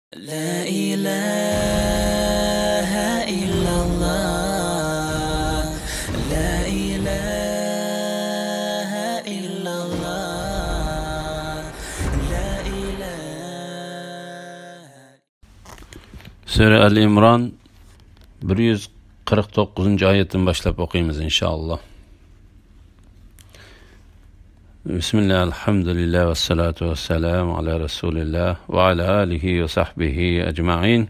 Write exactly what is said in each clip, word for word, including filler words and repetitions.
لا إله إلا الله. لا إله إلا الله. لا إله. سۈرە ئەل ئىمران بىر يۈز قىرىق توققۇزىنچى ئايەتتىن باشلاپ ئوقۇيمىز، ئىنشائاللا. بسم الله، الحمد لله، والصلاة والسلام على رسول الله، وعلى آله وصحبه أجمعين.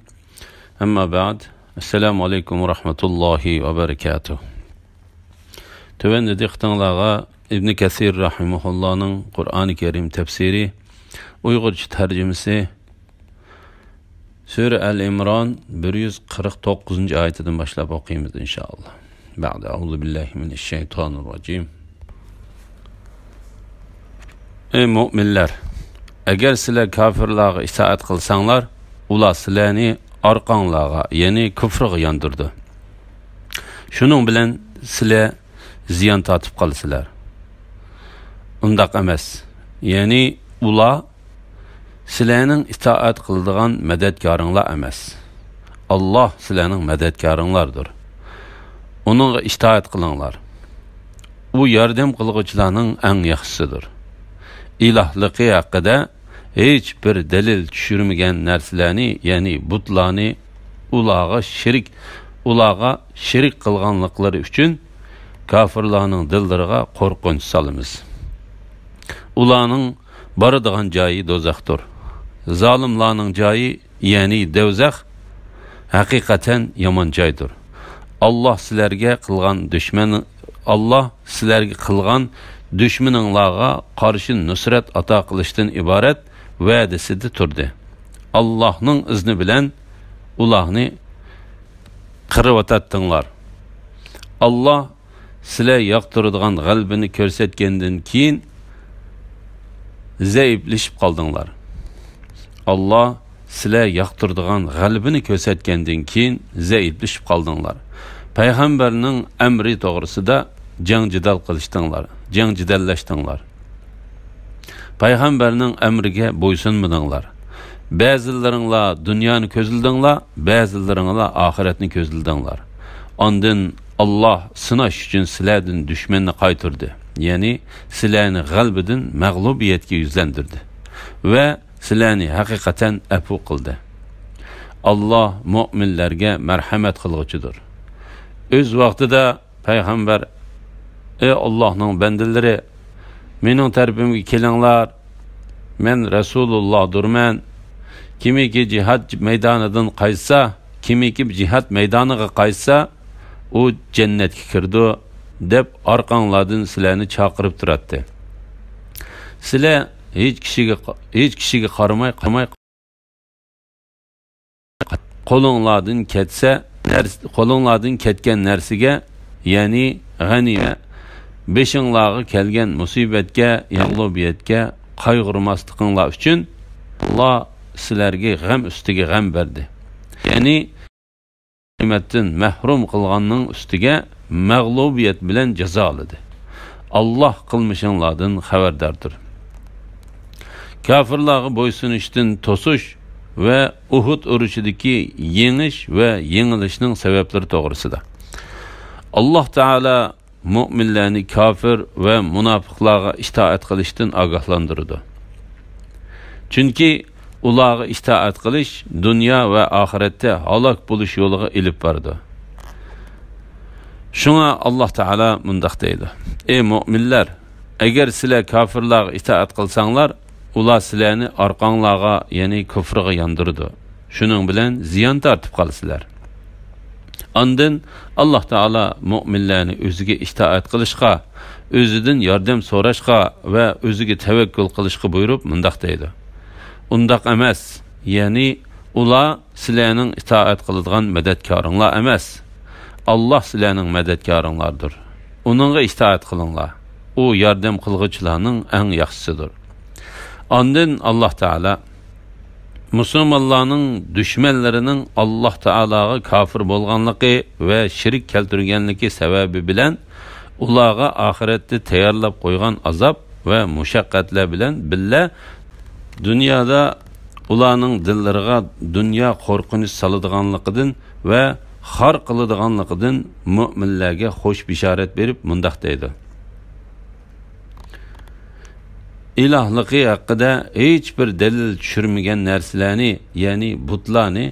أما بعد، السلام عليكم ورحمة الله وبركاته. تۆۋەندە دىققىتىڭلارغا ئىبن كەسىر رەھىمەھۇللانىڭ قۇرئانى كەرىم تەپسىرى، ئۇيغۇرچە تەرجىمىسى، سۈرە ئەل ئىمران بىر يۈز قىرىق توققۇزىنچى ئايىتىدىن باشلاپ ئوقۇيمىز، ئىنشائاللا. بەئدە، ئەئۇزۇ بىللاھى مىنەششەيتانىررەجىم. ئەي مۆمىنلەر! ئەگەر سىلەر كاپىرلارغا ئىتائەت قىلساڭلار، ئۇلار سىلەرنى ئارقاڭلارغا، يەنى كۇفرىغا ياندۇرىدۇ. شۇنىڭ بىلەن سىلەر زىيان تارتىپ قالىسىلەر. ئۇنداق ئەمەس. يەنى ئۇلار سىلەرنىڭ ئىتائەت قىلىدىغان مەدەتكارىڭلار ئەمەس. ئاللاھ سىلەرنىڭ مەدەتكارىڭلاردۇر. ئۇنىڭغا ئىتائەت قىلىڭلار. ئۇ ياردەم قىلغۇچىلارنىڭ ئەڭ ياخشىسىدۇر. ئىلاھلىقى ھەققىدە ھېچ بىر دەلىل چۈشۈرمىگەن نەرسىلەرنى، يەنى بۇتلارنى ئۇلارغا شېرىك، ئۇلارغا شېرىك قىلغانلىقلىرى ئۈچۈن كاپىرلارنىڭ دىللىرىغا قورقۇنچ سالىمىز. ئۇلارنىڭ بارىدىغان جايى دوزاختۇر. زالىملارنىڭ جايى، يەنى دەۋزەخ، ھەقىقەتەن يامان جايدۇر. ئاللاھ سىلەرگە قىلغان دۈشمەن، ئاللاھ سىلەرگە قىلغان دۈشمىنىڭلارغا قارشى نۇسرەت ئاتا قىلىشتىن ئىبارەت ۋەدىسىدە تۇردى. ئاللاھنىڭ ئىزنى بىلەن ئۇلارنى قىرىۋاتاتتىڭلار. ئاللاھ سىلەر ياقتۇرىدىغان غەلىبىنى كۆرسەتكەندىن كېيىن زەئىپلىشىپ قالدىڭلار. ئاللاھ سىلەر ياقتۇرىدىغان غەلىبىنى كۆرسەتكەندىن كېيىن زەئىپلىشىپ قالدىڭلار. پەيغەمبەرنىڭ ئەمرى توغرىسىدا جەڭ-جېدەل قىلىشتىڭلار، جەڭ-جېدەللەشتىڭلار. پەيغەمبەرنىڭ ئەمرىگە بويسۇنمىدىڭلار. بەزىلىرىڭلار دۇنيانى كۆزلىدىڭلار، بەزىلىرىڭلار ئاخىرەتنى كۆزلىدىڭلار. ئاندىن ئاللاھ سىناش ئۈچۈن سىلەردىن دۈشمەننى قايتۇردى، يەنى سىلەرنى غەلىبىدىن مەغلۇبىيەتكە يۈزلەندۈردى ۋە سىلەرنى ھەقىقەتەن ئەپۇ قىلدى. ئاللاھ مۆمىنلەرگە مەرھەمەت قىلغۇچىدۇر. ئۆز ۋاقتىدا پەيغەمبەر، ئەي ئاللاھنىڭ بەندىلىرى، مېنىڭ تەرىپىمگە كېلىڭلار، مەن رەسۇلۇللاھدۇرمەن. كىمكى جىھاد مەيدانىدىن قايتسا، كىمكى جىھاد مەيدانىغا قايتسا، ئۇ جەننەتكە كىرىدۇ، دەپ ئارقاڭلاردىن سىلەرنى چاقىرىپ تۇراتتى. سىلەر ھېچ كىشىگە، ھېچ كىشىگە قارىماي، قارىماي، قولۇڭلاردىن كەتسە، نەرس-، قولۇڭلاردىن كەتكەن نەرسىگە، يەنى غەنىيمە، بېشىڭلارغا كەلگەن مۇسىبەتكە، مەغلۇبىيەتكە قايغۇرماسلىقىڭلار ئۈچۈن، ئاللاھ سىلەرگە غەم ئۈستىگە غەم بەردى. يەنى نېمەتتىن مەھرۇم قىلغاننىڭ ئۈستىگە مەغلۇبىيەت بىلەن جازالىدى. ئاللاھ قىلمىشىڭلاردىن خەۋەرداردۇر. كاپىرلارغا بويسۇنۇشتىن توسۇش ۋە ئۇھۇد ئۇرۇشىدىكى يېڭىش ۋە يېڭىلىشنىڭ سەۋەبلىرى توغرىسىدا. ئاللاھ تائالا مۆمىنلەرنى كاپىر ۋە مۇناپىقلارغا ئىتائەت قىلىشتىن ئاگاھلاندۇرىدۇ. چۈنكى ئۇلارغا ئىتائەت قىلىش دۇنيا ۋە ئاخىرەتتە ھالاك بولۇش يولىغا ئېلىپ بارىدۇ. شۇڭا ئاللاھ تائالا مۇنداق دەيدۇ: ئەي مۆمىنلەر! ئەگەر سىلەر كاپىرلارغا ئىتائەت قىلساڭلار، ئۇلار سىلەرنى ئارقاڭلارغا، يەنى كۇفرىغا ياندۇرىدۇ. شۇنىڭ بىلەن زىيان تارتىپ قالىسىلەر. ئاندىن ئاللاھ تائالا مۆمىنلەرنى ئۆزىگە ئىتائەت قىلىشقا، ئۆزىدىن ياردەم سوراشقا ۋە ئۆزىگە تەۋەككۈل قىلىشقا بۇيرۇپ مۇنداق دەيدۇ: ئۇنداق ئەمەس، يەنى ئۇلار سىلەرنىڭ ئىتائەت قىلىدىغان مەدەتكارىڭلار ئەمەس. ئاللاھ سىلەرنىڭ مەدەتكارىڭلاردۇر. ئۇنىڭغا ئىتائەت قىلىڭلار. ئۇ ياردەم قىلغۇچىلارنىڭ ئەڭ ياخشىسىدۇر. ئاندىن ئاللاھ تائالا مۇسۇلمانلارنىڭ دۈشمەنلىرىنىڭ ئاللاھ تائالاغا كاپىر بولغانلىقى ۋە شېرىك كەلتۈرگەنلىكى سەۋەبى بىلەن ئۇلارغا ئاخىرەتتە تەييارلاپ قويغان ئازاب ۋە مۇشەققەتلەر بىلەن بىللە دۇنيادا ئۇلارنىڭ دىللىرىغا دۇنيا قورقۇنچ سالىدىغانلىقىدىن ۋە خار قىلىدىغانلىقىدىن مۆمىنلەرگە خوش بېشارەت بېرىپ مۇنداق دەيدۇ: ئىلاھلىقى ھەققىدە ھېچبىر دەلىل چۈشۈرمىگەن نەرسىلەرنى، يەنى بۇتلارنى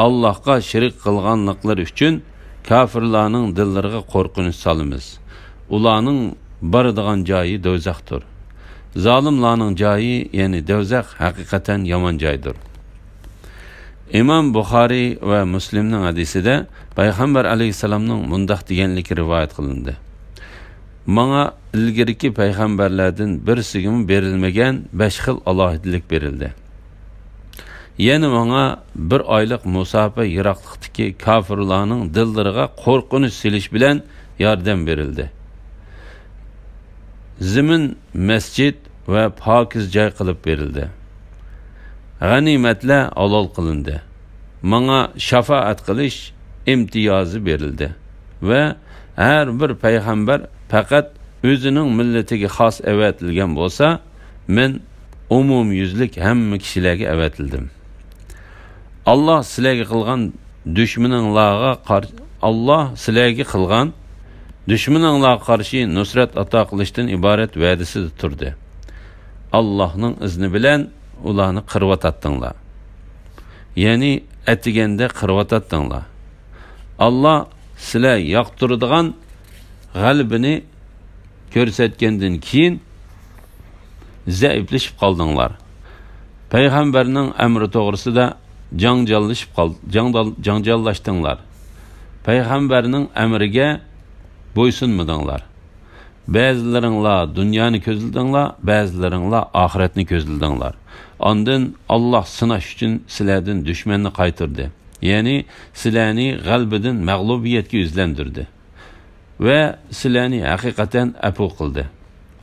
ئاللاھقا شېرىك قىلغانلىقلىرى ئۈچۈن كاپىرلارنىڭ دىللىرىغا قورقۇنچ سالىمىز. ئۇلارنىڭ بارىدىغان جايى دوزاختۇر. زالىملارنىڭ جايى، يەنى دوزاخ، ھەقىقەتەن يامان جايدۇر. ئىمام بۇخارىي ۋە مۇسلىمنىڭ ھەدىسىدە پەيغەمبەر ئەلەيھىسسالامنىڭ مۇنداق دېگەنلىكى رىۋايەت قىلىندى: ماڭا ئىلگىرىكى پەيغەمبەرلەردىن بىرسىگىمۇ بېرىلمىگەن بەش خىل ئالاھىدىلىك بېرىلدى. يەنە ماڭا بىر ئايلىق مۇساپە يىراقلىقتىكى كاپىرلارنىڭ دىللىرىغا قورقۇنچ سېلىش بىلەن ياردەم بېرىلدى. زېمىن مەسچىت ۋە پاكىز جاي قىلىپ بېرىلدى. غەنىيمەتلەر ھالال قىلىندى. ماڭا شاپائەت قىلىش ئىمتىيازى بېرىلدى ۋە ھەر بىر پەيغەمبەر پەقەت ئۆزىنىڭ مىللىتىگە خاس ئەۋەتىلگەن بولسا، مەن ئومۇميۈزلۈك ھەممە كىشىلەرگە ئەۋەتىلدىم. ئاللاھ سىلەرگە قىلغان دۈشمىنىڭلارغا قار-، ئاللاھ سىلەرگە قىلغان دۈشمىنىڭلارغا قارشى نۇسرەت ئاتا قىلىشتىن ئىبارەت ۋەدىسىدە تۇردى. ئاللاھنىڭ ئىزنى بىلەن ئۇلارنى قىرىۋاتاتتىڭلار. يەنى ئەتىگەندە قىرىۋاتاتتىڭلار. ئاللاھ سىلەر ياقتۇرىدىغان غەلىبىنى كۆرسەتكەندىن كېيىن زەئىپلىشىپ قالدىڭلار. پەيغەمبەرنىڭ ئەمرى توغرىسىدا جاڭجاللىشىپ قال-، جاڭدال-، جاڭجاللاشتىڭلار. پەيغەمبەرنىڭ ئەمرىگە بويسۇنمىدىڭلار. بەزىلىرىڭلار دۇنيانى كۆزلىدىڭلار، بەزىلىرىڭلار ئاخىرەتنى كۆزلىدىڭلار. ئاندىن ئاللاھ سىناش ئۈچۈن سىلەردىن دۈشمەننى قايتۇردى. يەنى سىلەرنى غەلىبىدىن مەغلۇبىيەتكە يۈزلەندۈردى. ۋە سىلەرنى ھەقىقەتەن ئەپۇ قىلدى.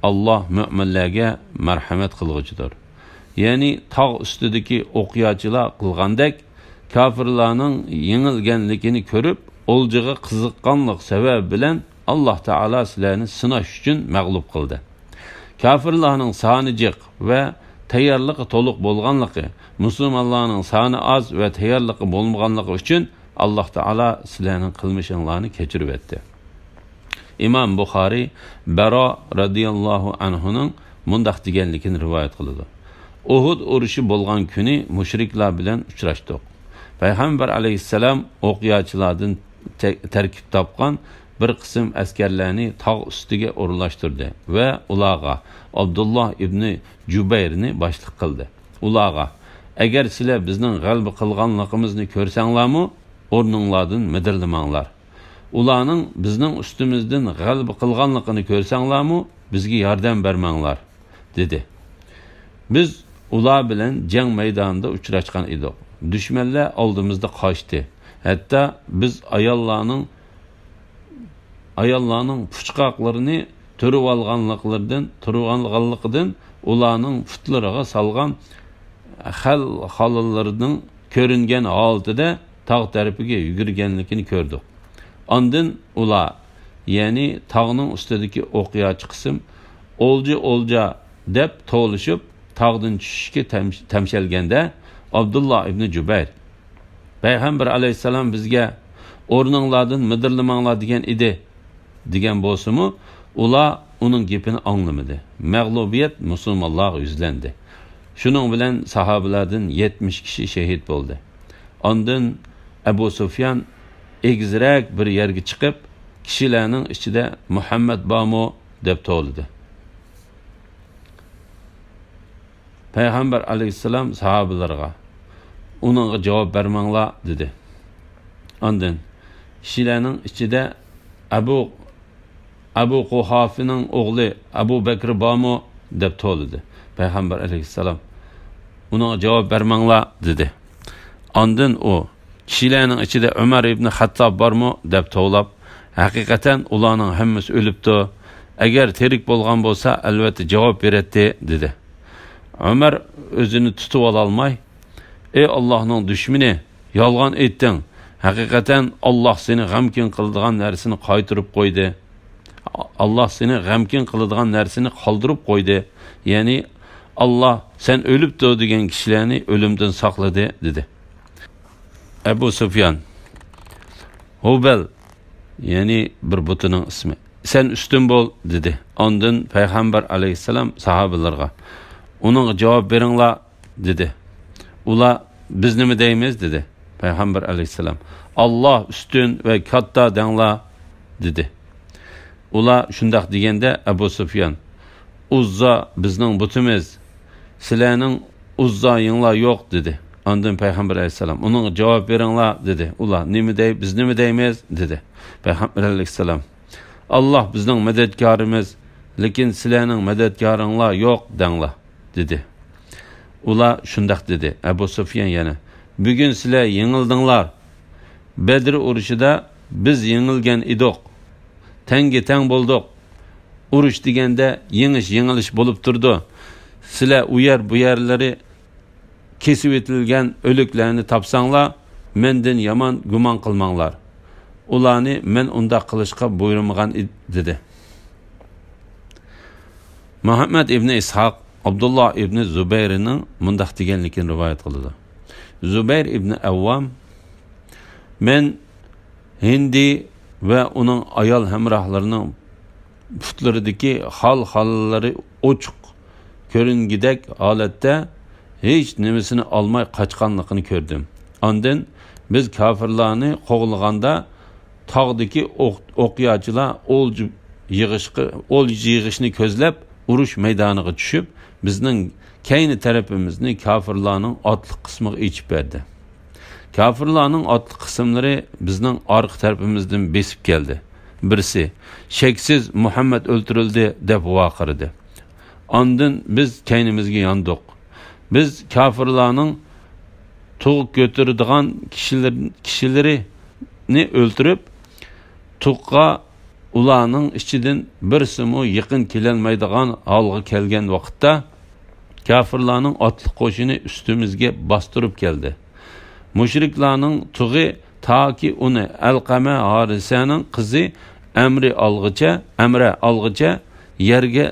ئاللاھ مۆمىنلەرگە مەرھەمەت قىلغۇچىدۇر. يەنى تاغ ئۈستىدىكى ئوقياچىلار قىلغاندەك، كاپىرلارنىڭ يېڭىلگەنلىكىنى كۆرۈپ، ئولجىغا قىزىققانلىق سەۋەبى بىلەن ئاللاھ تائالا سىلەرنى سىناش ئۈچۈن مەغلۇپ قىلدى. كاپىرلارنىڭ سانى جىق ۋە تەييارلىقى تولۇق بولغانلىقى، مۇسۇلمانلارنىڭ سانى ئاز ۋە تەييارلىقى بولمىغانلىقى ئۈچۈن ئاللاھ تائالا سىلەرنىڭ قىلمىشىڭلارنى كەچۈرۈۋەتتى. ئىمام بۇخارىي بەرا رەزىياللاھۇ ئەنھۇنىڭ مۇنداق دېگەنلىكىنى رىۋايەت قىلىدۇ: ئۇھۇد ئۇرۇشى بولغان كۈنى مۇشرىكلار بىلەن ئۇچراشتۇق. پەيغەمبەر ئەلەيھىسسالام ئوقياچىلاردىن تە-، تەركىب تاپقان بىر قىسىم ئەسكەرلەرنى تاغ ئۈستىگە ئورۇنلاشتۇردى ۋە ئۇلارغا ئابدۇللا ئىبنى جۇبەيرنى باشلىق قىلدى. ئۇلارغا: ئەگەر سىلەر بىزنىڭ غەلىبە قىلغانلىقىمىزنى كۆرسەڭلارمۇ، ئورنۇڭلاردىن مىدىرلىماڭلار. ئۇلارنىڭ بىزنىڭ ئۈستىمىزدىن غەلىبە قىلغانلىقىنى كۆرسەڭلارمۇ، بىزگە ياردەم بەرمەڭلار، دېدى. بىز ئۇلار بىلەن جەڭ مەيدانىدا ئۇچراشقان ئىدۇق. دۈشمەنلەر ئالدىمىزدا قاچتى. ھەتتا بىز ئاياللارنىڭ ئاياللارنىڭ پۇچقاقلىرىنى تۈرۈۋالغانلىقلىرىدىن، تۈرۈۋالغانلىقىدىن ئۇلارنىڭ پۇتلىرىغا سالغان خەل خالىلىرىنىڭ كۆرۈنگەن ھالىتىدە تاغ تەرىپىگە يۈگۈرگەنلىكىنى كۆردۇق. ئاندىن ئۇلار، يەنى تاغنىڭ ئۈستىدىكى ئوقياچى قىسىم، ئولجا، ئولجا دەپ توۋلىشىپ، تاغدىن چۈشۈشكە تەم-، تەمشەلگەندە، ئابدۇللا ئىبنى جۇبەير: پەيغەمبەر ئەلەيھىسسالام بىزگە، ئورنۇڭلاردىن مىدىرلىماڭلار، دېگەن ئىدى، دېگەن بولسىمۇ، ئۇلار ئۇنىڭ گېپىنى ئاڭلىمىدى. مەغلۇبىيەت مۇسۇلمانلارغا يۈزلەندى. شۇنىڭ بىلەن ساھابىلەردىن يەتمىش كىشى شېھىت بولدى. ئاندىن ئەبۇ سۇفيان ئېگىزرەك بىر يەرگە چىقىپ، كىشىلەرنىڭ ئىچىدە: مۇھەممەد بارمۇ؟ دەپ توۋلىدى. پەيغەمبەر ئەلەيھىسسالام ساھابىلىرىغا: ئۇنىڭغا جاۋاب بەرمەڭلار، دېدى. ئاندىن: كىشىلەرنىڭ ئىچىدە ئەبۇ، ئەبۇ قۇھافىنىڭ ئوغلى ئەبۇ بەكرى بارمۇ؟ دەپ توۋلىدى. پەيغەمبەر ئەلەيھىسسالام: ئۇنىڭغا جاۋاب بەرمەڭلار، دېدى. ئاندىن ئۇ: كىشىلەرنىڭ ئىچىدە ئۆمەر ئىبنى خەتتاب بارمۇ؟ دەپ توۋلاپ، ھەقىقەتەن ئۇلارنىڭ ھەممىسى ئۆلۈپتۇ. ئەگەر تىرىك بولغان بولسا، ئەلۋەتتە جاۋاب بېرەتتى، دېدى. ئۆمەر ئۆزىنى تۇتۇۋالالماي: ئەي ئاللاھنىڭ دۈشمىنى، يالغان ئېيتتىڭ. ھەقىقەتەن ئاللاھ سېنى غەمكىن قىلىدىغان نەرسىنى قايتۇرۇپ قويدى. ئاللاھ سېنى غەمكىن قىلىدىغان نەرسىنى قالدۇرۇپ قويدى. يەنى ئاللا سەن ئۆلۈپتۇ دېگەن كىشىلەرنى ئۆلۈمدىن ساقلىدى، دېدى. ئەبۇ سۇفيان، ھۇبەل، يەنى بىر بۇتىنىڭ ئىسمى، سەن ئۈستۈن بول، دېدى. ئاندىن پەيغەمبەر ئەلەيھىسسالام ساھابىلىرىغا، ئۇنىڭغا جاۋاب بېرىڭلار، دېدى. ئۇلار، بىز نېمە دەيمىز؟ دېدى. پەيغەمبەر ئەلەيھىسسالام، ئاللا ئۈستۈن ۋە كاتتا دەڭلار، دېدى. ئۇلار شۇنداق دېگەندە، ئەبۇ سۇفيان، ئۇززا بىزنىڭ بۇتىمىز، سىلەرنىڭ ئۇززايىڭلار يوق، دېدى. ئاندىن پەيغەمبەر ئەلەيھىسسالام، ئۇنىڭغا جاۋاب بېرىڭلار، دېدى. ئۇلار، نېمە دەي، بىز نېمە دەيمىز؟ دېدى. پەيغەمبەر ئەلەيھىسسالام، ئاللا بىزنىڭ مەدەتكارىمىز، لېكىن سىلەرنىڭ مەدەتكارىڭلار يوق، دەڭلار، دېدى. ئۇلار شۇنداق دېدى. ئەبۇ سۇفيان يەنە، بۈگۈن سىلەر يېڭىلدىڭلار. بەدر ئۇرۇشىدا بىز يېڭىلگەن ئىدۇق. تەڭگە تەڭ بولدۇق. ئۇرۇش دېگەندە يېڭىش، يېڭىلىش بولۇپ تۇرىدۇ. سىلەر ئۇ يەر، بۇ يەرلىرى كېسىۋېتىلگەن ئۆلۈكلەرنى تاپساڭلار، مەندىن يامان گۇمان قىلماڭلار. ئۇلارنى مەن ئۇنداق قىلىشقا بۇيرۇمىغان ئىد-، دېدى. مۇھەممەد ئىبنى ئىسھاق ئابدۇللا ئىبنى زۇبەيرنىڭ مۇنداق دېگەنلىكىنى رىۋايەت قىلىدۇ. زۇبەير ئىبنى ئەۋۋام، مەن ھىندى ۋە ئۇنىڭ ئايال ھەمراھلىرىنىڭ پۇتلىرىدىكى خال-خاللىرى ئوچۇق كۆرۈنگۈدەك ھالەتتە ھېچ نېمىسىنى ئالماي قاچقانلىقىنى كۆردۈم. ئاندىن بىز كاپىرلارنى قوغلىغاندا، تاغدىكى ئوق-، ئوقياچىلار ئولجا يىغىشقا، ئولجا يىغىشنى كۆزلەپ، ئۇرۇش مەيدانىغا چۈشۈپ، بىزنىڭ كەينى تەرىپىمىزنى كاپىرلارنىڭ ئاتلىق قىسمىغا ئېچىپ بەردى. كاپىرلارنىڭ ئاتلىق قىسىملىرى بىزنىڭ ئارقا تەرىپىمىزدىن بېسىپ كەلدى. بىرسى، شەكسىز مۇھەممەد ئۆلتۈرۈلدى، دەپ ۋارقىرىدى. ئاندىن بىز كەينىمىزگە ياندۇق. بىز كاپىرلارنىڭ تۇغ كۆتۈرىدىغان كىشىلىر-، كىشىلىرىنى ئۆلتۈرۈپ، تۇغقا ئۇلارنىڭ ئىچىدىن بىرسىمۇ يېقىن كېلەلمەيدىغان ھالغا كەلگەن ۋاقىتتا، كاپىرلارنىڭ ئاتلىق قوشۇنى ئۈستىمىزگە باستۇرۇپ كەلدى. مۇشرىكلارنىڭ تۇغى تاكى ئۇنى ئەلقەمە ھارىسەنىڭ قىزى ئەمرى ئالغىچە، ئەمرە ئالغىچە يەرگە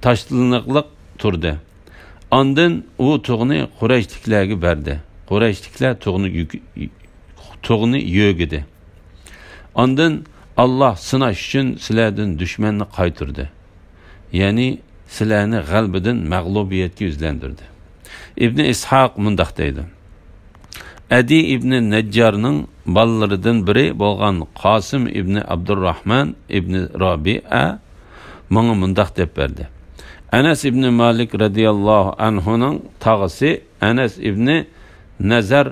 تاشلىنىقلىق تۇردى. ئاندىن ئۇ تۇغنى قۇرەيشلىكلەرگە بەردى. قۇرەيشلىكلەر تۇغنى يۈك-، تۇغنى يۆگىدى. ئاندىن، ئاللا سىناش ئۈچۈن سىلەردىن دۈشمەننى قايتۇردى. يەنى سىلەرنى غەلىبىدىن مەغلۇبىيەتكە يۈزلەندۈردى. ئىبنى ئىسھاق مۇنداق دەيدۇ. ئەدى ئىبنى نەججارنىڭ بالىلىرىدىن بىرى بولغان قاسىم ئىبنى ئابدۇرراھمان ئىبنى رابىئە ماڭا مۇنداق دەپ بەردى. ئەنەس ئىبنى مالىك رەزىياللاھۇ ئەنھۇنىڭ تاغىسى ئەنەس ئىبنى نەزەر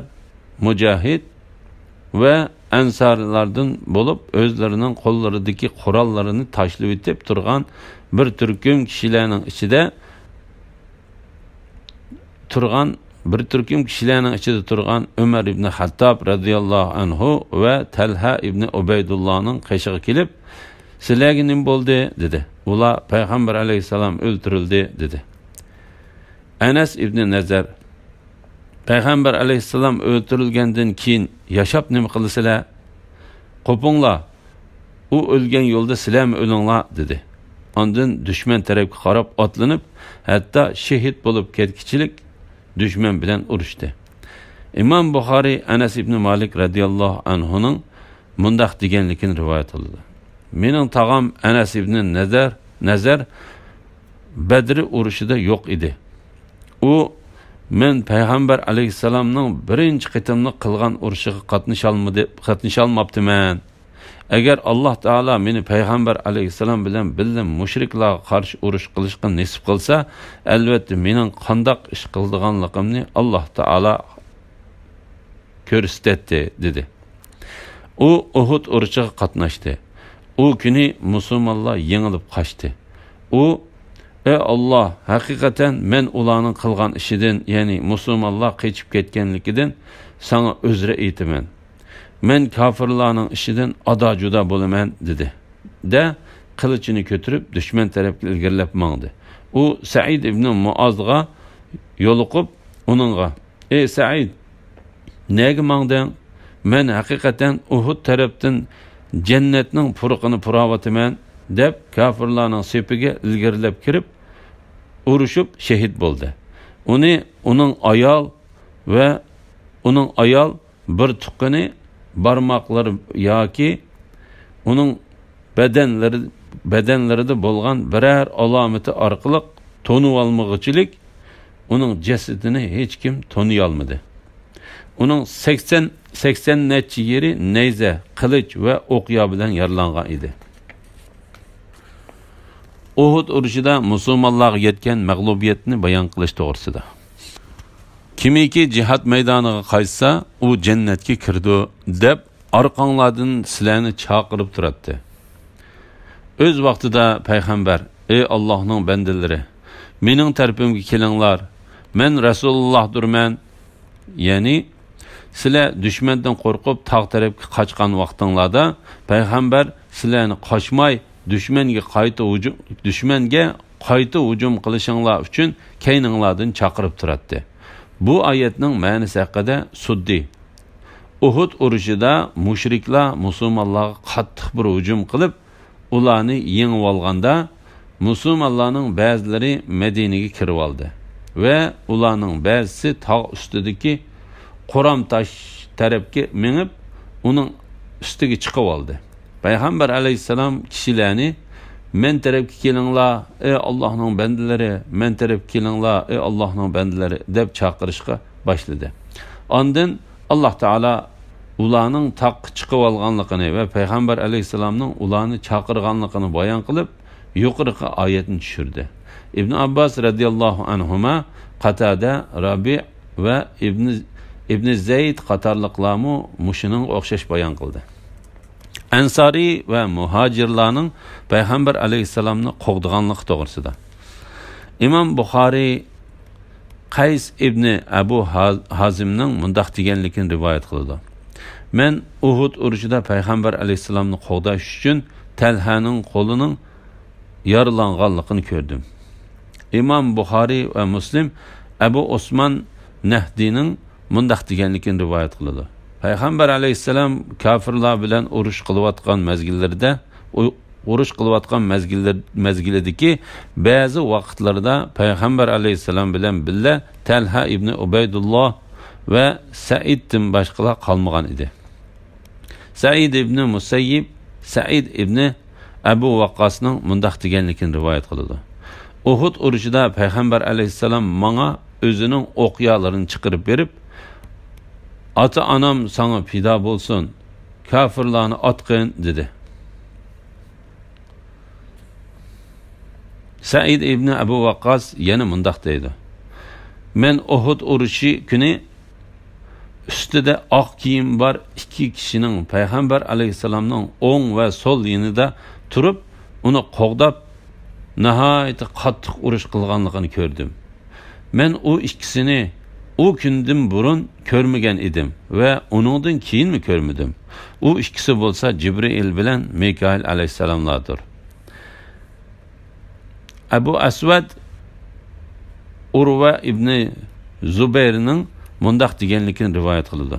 مۇجاھىد ۋە ئەنسارىلاردىن بولۇپ، ئۆزلىرىنىڭ قوللىرىدىكى قوراللىرىنى تاشلىۋېتىپ تۇرغان بىر تۈركۈم كىشىلەرنىڭ ئىچىدە تۇرغان، بىر تۈركۈم كىشىلەرنىڭ ئىچىدە تۇرغان ئۆمەر ئىبنى خەتتاب رەزىياللاھۇ ئەنھۇ ۋە تەلھە ئىبنى ئۇبەيدۇللانىڭ قېشىغا كېلىپ، سىلەرگە نېمە بولدى؟ دېدى. ئۇلار، پەيغەمبەر ئەلەيھىسسالام ئۆلتۈرۈلدى، دېدى. ئەنەس ئىبنى نەزەر، پەيغەمبەر ئەلەيھىسسالام ئۆلتۈرۈلگەندىن كېيىن ياشاپ نېمە قىلىسىلەر؟ قوپۇڭلار، ئۇ ئۆلگەن يولدا سىلەرمۇ ئۆلۈڭلار، دېدى. ئاندىن دۈشمەن تەرەپكە قاراپ ئاتلىنىپ، ھەتتا شېھىت بولۇپ كەتكۈچىلىك دۈشمەن بىلەن ئۇرۇشتى. ئىمام بۇخارىي ئەنەس ئىبنى مالىك رەزىياللاھۇ ئەنھۇنىڭ مۇنداق دېگەنلىكىنى رىۋايەت قىلىدۇ. مېنىڭ تاغام ئەنەس ئىبنى نەزەر، نەزەر بەدرى ئۇرۇشىدا يوق ئىدى. ئۇ، مەن پەيغەمبەر ئەلەيھىسسالامنىڭ بىرىنچى قېتىملىق قىلغان ئۇرۇشىغا قاتنىشالمىدى، قاتنىشالماپتىمەن. ئەگەر ئاللاھ تائالا مېنى پەيغەمبەر ئەلەيھىسسالام بىلەن بىللە مۇشرىكلارغا قارشى ئۇرۇش قىلىشقا نېسىپ قىلسا، ئەلۋەتتە مېنىڭ قانداق ئىش قىلىدىغانلىقىمنى ئاللاھ تائالا كۆرسىتەتتى، دېدى. ئۇ ئۇھۇد ئۇرۇشىغا قاتناشتى. ئۇ كۈنى مۇسۇلمانلار يېڭىلىپ قاچتى. ئۇ، ئەي ئاللاھ، ھەقىقەتەن مەن ئۇلارنىڭ قىلغان ئىشىدىن، يەنى مۇسۇلمانلار قېچىپ كەتكەنلىكىدىن ساڭا ئۆزرە ئېيتىمەن. مەن كاپىرلارنىڭ ئىشىدىن ئادا-جۇدا بولىمەن، دېدى. دە، قىلىچىنى كۆتۈرۈپ، دۈشمەن تەرەپكە ئىلگىرىلەپ ماڭدى. ئۇ سەئىد ئىبنى مۇئازغا يولۇقۇپ، ئۇنىڭغا، ئەي سەئىد، نەگە ماڭدىڭ؟ مەن ھەقىقەتەن ئۇھۇد تەرەپتىن جەننەتنىڭ پۇرىقىنى پۇراۋاتىمەن، دەپ، كاپىرلارنىڭ سېپىگە ئىلگىرىلەپ كىرىپ، ئۇرۇشۇپ شېھىت بولدى. ئۇنى ئۇنىڭ ئايال ۋە ئۇنىڭ ئايال بىر تۇغقىنى بارماقلىرى ياكى ئۇنىڭ بەدەنلىرى، بەدەنلىرىدە بولغان بىرەر ئالامىتى ئارقىلىق تونۇۋالمىغۇچىلىك ئۇنىڭ جەسىتىنى ھېچكىم تونۇيالمىدى. ئۇنىڭ سەكسەن، سەكسەن نەچچە يېرى نەيزە، قىلىچ ۋە ئوقيا بىلەن يارىلانغان ئىدى. ئۇھۇد ئۇرۇشىدا مۇسۇلمانلارغا يەتكەن مەغلۇبىيەتنى بايان قىلىش توغرىسىدا. كىمكى جىھاد مەيدانىغا قايتسا، ئۇ جەننەتكە كىرىدۇ، دەپ ئارقاڭلاردىن سىلەرنى چاقىرىپ تۇراتتى. ئۆز ۋاقتىدا پەيغەمبەر، ئەي ئاللاھنىڭ بەندىلىرى، مېنىڭ تەرىپىمگە كېلىڭلار، مەن رەسۇلۇللاھدۇرمەن، يەنى سىلەر دۈشمەندىن قورقۇپ تاغ تەرەپكە قاچقان ۋاقتىڭلاردا پەيغەمبەر سىلەرنى قاچماي دۈشمەنگە قايتا ھۇجۇم، دۈشمەنگە قايتا ھۇجۇم قىلىشىڭلار ئۈچۈن كەينىڭلاردىن چاقىرىپ تۇراتتى. بۇ ئايەتنىڭ مەنىسى ھەققىدە سۇددى، ئۇھۇد ئۇرۇشىدا مۇشرىكلار مۇسۇلمانلارغا قاتتىق بىر ھۇجۇم قىلىپ، ئۇلارنى يېڭىۋالغاندا، مۇسۇلمانلارنىڭ بەزىلىرى مەدىنىگە كىرىۋالدى ۋە ئۇلارنىڭ بەزىسى تاغ ئۈستىدىكى قورام تاش تەرەپكە مېڭىپ، ئۇنىڭ ئۈستىگە چىقىۋالدى. پەيغەمبەر ئەلەيھىسسالام كىشىلەرنى، مەن تەرەپكە كېلىڭلار، ئەي ئاللاھنىڭ بەندىلىرى، مەن تەرەپكە كېلىڭلار، ئەي ئاللاھنىڭ بەندىلىرى، دەپ چاقىرىشقا باشلىدى. ئاندىن ئاللاھ تائالا ئۇلارنىڭ تاغقا چىقىۋالغانلىقىنى ۋە پەيغەمبەر ئەلەيھىسسالامنىڭ ئۇلارنى چاقىرغانلىقىنى بايان قىلىپ، يۇقىرىقى ئايەتنى چۈشۈردى. ئىبن ئابباس رەزىياللاھۇ ئەنھۇما، قاتادە، رابىئ ۋە ئىبنى، ئىبنى زەيد قاتارلىقلارمۇ مۇشۇنىڭغا ئوخشاش بايان قىلدى. ئەنسارىي ۋە مۇھاجىرلارنىڭ پەيغەمبەر ئەلەيھىسسالامنى قوغدىغانلىقى توغرىسىدا. ئىمام بۇخارىي قەيس ئىبنى ئەبۇ ھا-، ھازىمنىڭ مۇنداق دېگەنلىكىنى رىۋايەت قىلىدۇ: مەن ئۇھۇد ئۇرۇشىدا پەيغەمبەر ئەلەيھىسسالامنى قوغداش ئۈچۈن تەلھەنىڭ قولىنىڭ يارىلانغانلىقىنى كۆردۈم. ئىمام بۇخارىي ۋە مۇسلىم ئەبۇ ئوسمان نەھدىنىڭ مۇنداق دېگەنلىكىنى رىۋايەت قىلىدۇ: پەيغەمبەر ئەلەيھىسسالام كاپىرلار بىلەن ئۇرۇش قىلىۋاتقان مەزگىللىرىدە، ئۇ-، ئۇرۇش قىلىۋاتقان مەزگىللەر-، مەزگىلىدىكى بەزى ۋاقىتلىرىدا پەيغەمبەر ئەلەيھىسسالام بىلەن بىللە تەلھە ئىبنى ئۇبەيدۇللا ۋە سەئىدتىن باشقىلار قالمىغان ئىدى. سەئىد ئىبنى مۇسەييىب، سەئىد ئىبنى ئەبۇ ۋەققاسنىڭ مۇنداق دېگەنلىكىنى رىۋايەت قىلىدۇ: ئۇھۇد ئۇرۇشىدا پەيغەمبەر ئەلەيھىسسالام ماڭا ئۆزىنىڭ ئوقيالىرىنى چىقىرىپ بېرىپ، «ئاتا-ئانام ساڭا پىدا بولسۇن، كاپىرلارنى ئاتقىن» دېدى. سەئىد ئىبنى ئەبۇ ۋەققاس يەنە مۇنداق دەيدۇ: مەن ئۇھۇد ئۇرۇشى كۈنى ئۈستىدە ئاق كىيىم بار ئىككى كىشىنىڭ پەيغەمبەر ئەلەيھىسسالامنىڭ ئوڭ ۋە سول يېنىدا تۇرۇپ، ئۇنى قوغداپ، ناھايىتى قاتتىق ئۇرۇش قىلغانلىقىنى كۆردۈم. مەن ئۇ ئىككىسىنى ئۇ كۈندىن بۇرۇن كۆرمىگەن ئىدىم ۋە ئۇنىڭدىن كېيىنمۇ كۆرمىدىم. ئۇ ئىككىسى بولسا جىبرىئىل بىلەن مىكائىل ئەلەيھىسسالاملاردۇر. ئەبۇ ئەسۋەد ئۇرۋە ئىبنى زۇبەيرنىڭ مۇنداق دېگەنلىكىنى رىۋايەت قىلىدۇ: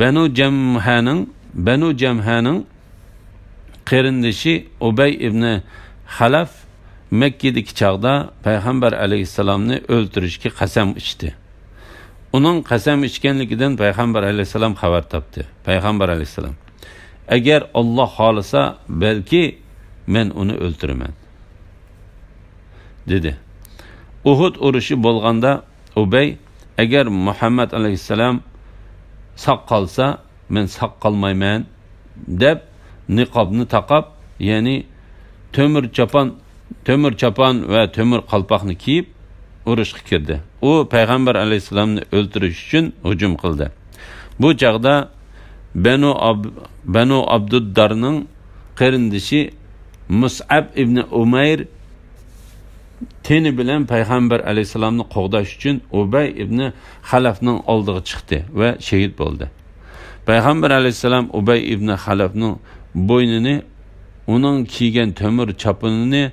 بەنۇ جەمھەنىڭ، بەنۇ جەمھەنىڭ قېرىندىشى ئۇبەي ئىبنى خەلەف مەككىدىكى چاغدا پەيغەمبەر ئەلەيھىسسالامنى ئۆلتۈرۈشكە قەسەم ئىچتى. ئۇنىڭ قەسەم ئىچكەنلىكىدىن پەيغەمبەر ئەلەيھىسسالام خەۋەر تاپتى. پەيغەمبەر ئەلەيھىسسالام، «ئەگەر ئاللاھ خالىسا، بەلكى مەن ئۇنى ئۆلتۈرىمەن» دېدى. ئۇھۇد ئۇرۇشى بولغاندا ئۇبەي، «ئەگەر مۇھەممەد ئەلەيھىسسالام ساق قالسا، مەن ساق قالمايمەن» دەپ، نىقابنى تاقاپ، يەنى تۆمۈر چاپان، تۆمۈر چاپان ۋە تۆمۈر قالپاقنى كىيىپ، ئۇرۇشقا كىردى. ئۇ پەيغەمبەر ئەلەيھىسسالامنى ئۆلتۈرۈش ئۈچۈن ھۇجۇم قىلدى. بۇ چاغدا بەنۇ ئاب-، بەنۇ ئابدۇددارنىڭ قېرىندىشى مۇسئەب ئىبنى ئۇمەير تېنى بىلەن پەيغەمبەر ئەلەيھىسسالامنى قوغداش ئۈچۈن ئۇبەي ئىبنى خەلەفنىڭ ئالدىغا چىقتى ۋە شېھىت بولدى. پەيغەمبەر ئەلەيھىسسالام ئۇبەي ئىبنى خەلەفنىڭ بوينىنى، ئۇنىڭ كىيگەن تۆمۈر چاپىنىنى،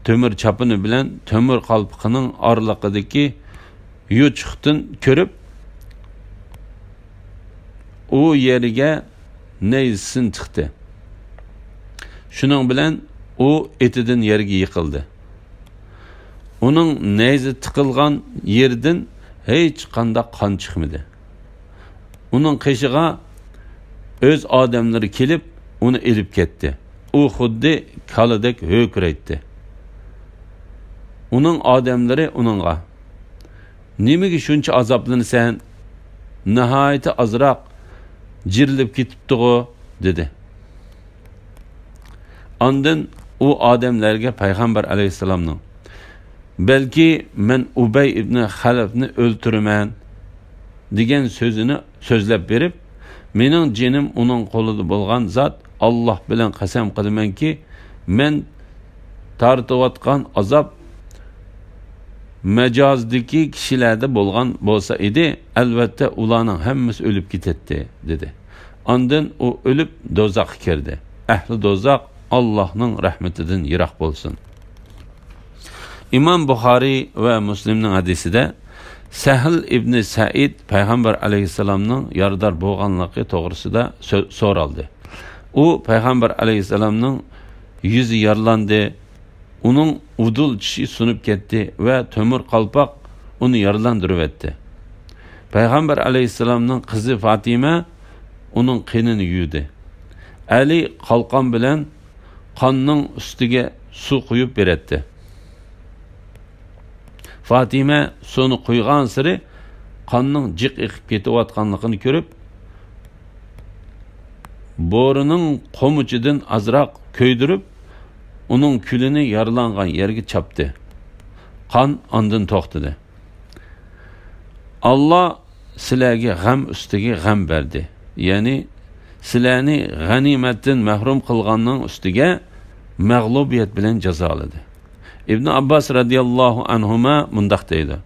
تۆمۈر چاپىنى بىلەن تۆمۈر قالپىقىنىڭ ئارىلىقىدىكى يوچۇقتىن كۆرۈپ، ئۇ يەرگە نەيزىسىنى تىقتى. شۇنىڭ بىلەن ئۇ ئېتىدىن يەرگە يىقىلدى. ئۇنىڭ نەيزە تىقىلغان يېرىدىن ھېچقانداق قان چىقمىدى. ئۇنىڭ قېشىغا ئۆز ئادەملىرى كېلىپ، ئۇنى ئېلىپ كەتتى. ئۇ خۇددى كالىدەك ھۆركىرەيتتى. ئۇنىڭ ئادەملىرى ئۇنىڭغا، «نېمىگە شۇنچە ئازابلىنىسەن؟ ناھايىتى ئازراق جىرىلىپ كېتىپتىغۇ؟» دېدى. ئاندىن ئۇ ئادەملەرگە پەيغەمبەر ئەلەيھىسسالامنىڭ، «بەلكى مەن ئۇبەي ئىبنى خەلەفنى ئۆلتۈرىمەن» دېگەن سۆزىنى سۆزلەپ بېرىپ، «مېنىڭ جېنىم ئۇنىڭ قولىدا بولغان زات، ئاللاھ بىلەن قەسەم قىلىمەنكى، مەن تارتىۋاتقان ئازاب مەجازدىكى كىشىلەردە بولغان بولسا ئىدى، ئەلۋەتتە ئۇلارنىڭ ھەممىسى ئۆلۈپ كېتەتتى» دېدى. ئاندىن ئۇ ئۆلۈپ دوزاخقا كىردى. ئەھلى دوزاخ ئاللاھنىڭ رەھمىتىدىن يىراق بولسۇن. ئىمام بۇخارىي ۋە مۇسلىمنىڭ ھەدىسىدە سەھل ئىبنى سەئىد پەيغەمبەر ئەلەيھىسسالامنىڭ يارىدار بولغانلىقى توغرىسىدا سۆ-، سورالدى. ئۇ پەيغەمبەر ئەلەيھىسسالامنىڭ يۈزى يارىلاندى، ئۇنىڭ ئۇدۇل چىشى سۇنۇپ كەتتى ۋە تۆمۈر قالپاق ئۇنى يارىلاندۇرۇۋەتتى. پەيغەمبەر ئەلەيھىسسالامنىڭ قىزى فاتىمە ئۇنىڭ قېنىنى يۇيدى. ئەلى قالقان بىلەن قاننىڭ ئۈستىگە سۇ قۇيۇپ بېرەتتى. فاتىمە سۇنى قۇيغانسېرى قاننىڭ جىق ئېقىپ كېتىۋاتقانلىقىنى كۆرۈپ، بورىنىڭ قومۇچىدىن ئازراق كۆيدۈرۈپ، ئۇنىڭ كۈلىنى يارىلانغان يەرگە چاپتى. قان ئاندىن توختىدى. «ئاللا سىلەرگە غەم ئۈستىگە غەم بەردى، يەنى سىلەرنى غەنىيمەتتىن مەھرۇم قىلغاننىڭ ئۈستىگە مەغلۇبىيەت بىلەن جازالىدى.» ئىبن ئابباس رەزىياللاھۇ ئەنھۇما مۇنداق دەيدۇ،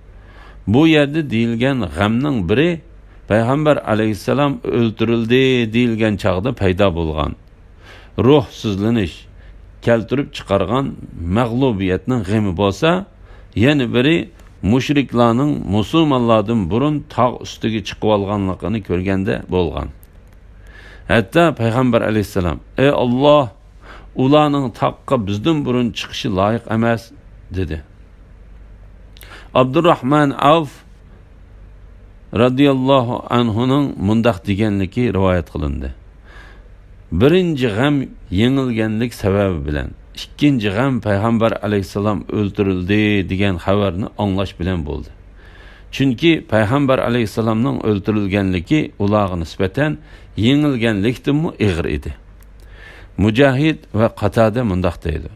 «بۇ يەردە دېيىلگەن غەمنىڭ بىرى پەيغەمبەر ئەلەيھىسسالام ئۆلتۈرۈلدى دېيىلگەن چاغدا پەيدا بولغان، روھسىزلىنىش كەلتۈرۈپ چىقارغان مەغلۇبىيەتنىڭ غېمى بولسا، يەنە بىرى مۇشرىكلارنىڭ مۇسۇلمانلاردىن بۇرۇن تاغ ئۈستىگە چىقىۋالغانلىقىنى كۆرگەندە بولغان. ھەتتا پەيغەمبەر ئەلەيھىسسالام، ئەي ئاللا، ئۇلارنىڭ تاغقا بىزدىن بۇرۇن چىقىشى لايىق ئەمەس» دېدى. ئابدۇرراھمان ئەۋف رەزىياللاھۇ ئەنھۇنىڭ مۇنداق دېگەنلىكى رىۋايەت قىلىندى، «بىرىنچى غەم يېڭىلگەنلىك سەۋەبى بىلەن، ئىككىنچى غەم پەيغەمبەر ئەلەيھىسسالام ئۆلتۈرۈلدى دېگەن خەۋەرنى ئاڭلاش بىلەن بولدى. چۈنكى پەيغەمبەر ئەلەيھىسسالامنىڭ ئۆلتۈرۈلگەنلىكى ئۇلارغا نىسبەتەن يېڭىلگەنلىكتىنمۇ ئېغىر ئىدى.» مۇجاھىد ۋە قاتادە مۇنداق دەيدۇ،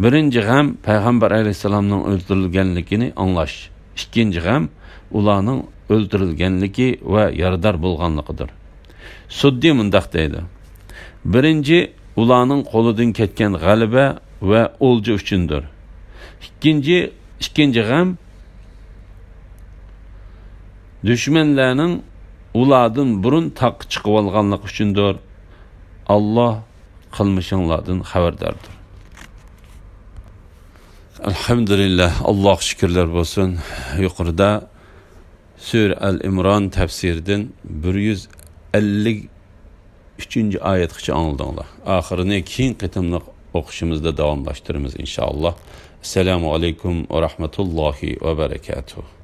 «بىرىنچى غەم پەيغەمبەر ئەلەيھىسسالامنىڭ ئۆلتۈرۈلگەنلىكىنى ئاڭلاش، ئىككىنچى غەم ئۇلارنىڭ ئۆلتۈرۈلگەنلىكى ۋە يارىدار بولغانلىقىدۇر.» سۇددى مۇنداق دەيدۇ، «بىرىنچى ئۇلارنىڭ قولىدىن كەتكەن غەلىبە ۋە ئولجا ئۈچۈندۇر. ئىككىنچى، ئىككىنچى غەم دۈشمەنلەرنىڭ ئۇلاردىن بۇرۇن تاغقا چىقىۋالغانلىقى ئۈچۈندۇر. ئاللا قىلمىشىڭلاردىن خەۋەرداردۇر.» ئەلھەمدۇلىللاھ، ئاللاغا شۈكۈرلەر بولسۇن. يۇقىرىدا سۈرە ئەل ئىمران تەپسىرىدىن بىر يۈز ئەللىك ئۈچىنچى ئايەتكىچە ئاڭلىدىڭلار. ئاخىرىنى كېيىن قېتىملىق ئوقۇشىمىزدا داۋاملاشتۇرىمىز، ئىنشائاللاھ. ئەسسالامۇ ئەلەيكۇم ۋە رەھمەتۇللاھى ۋە بەرەكاتۇھ.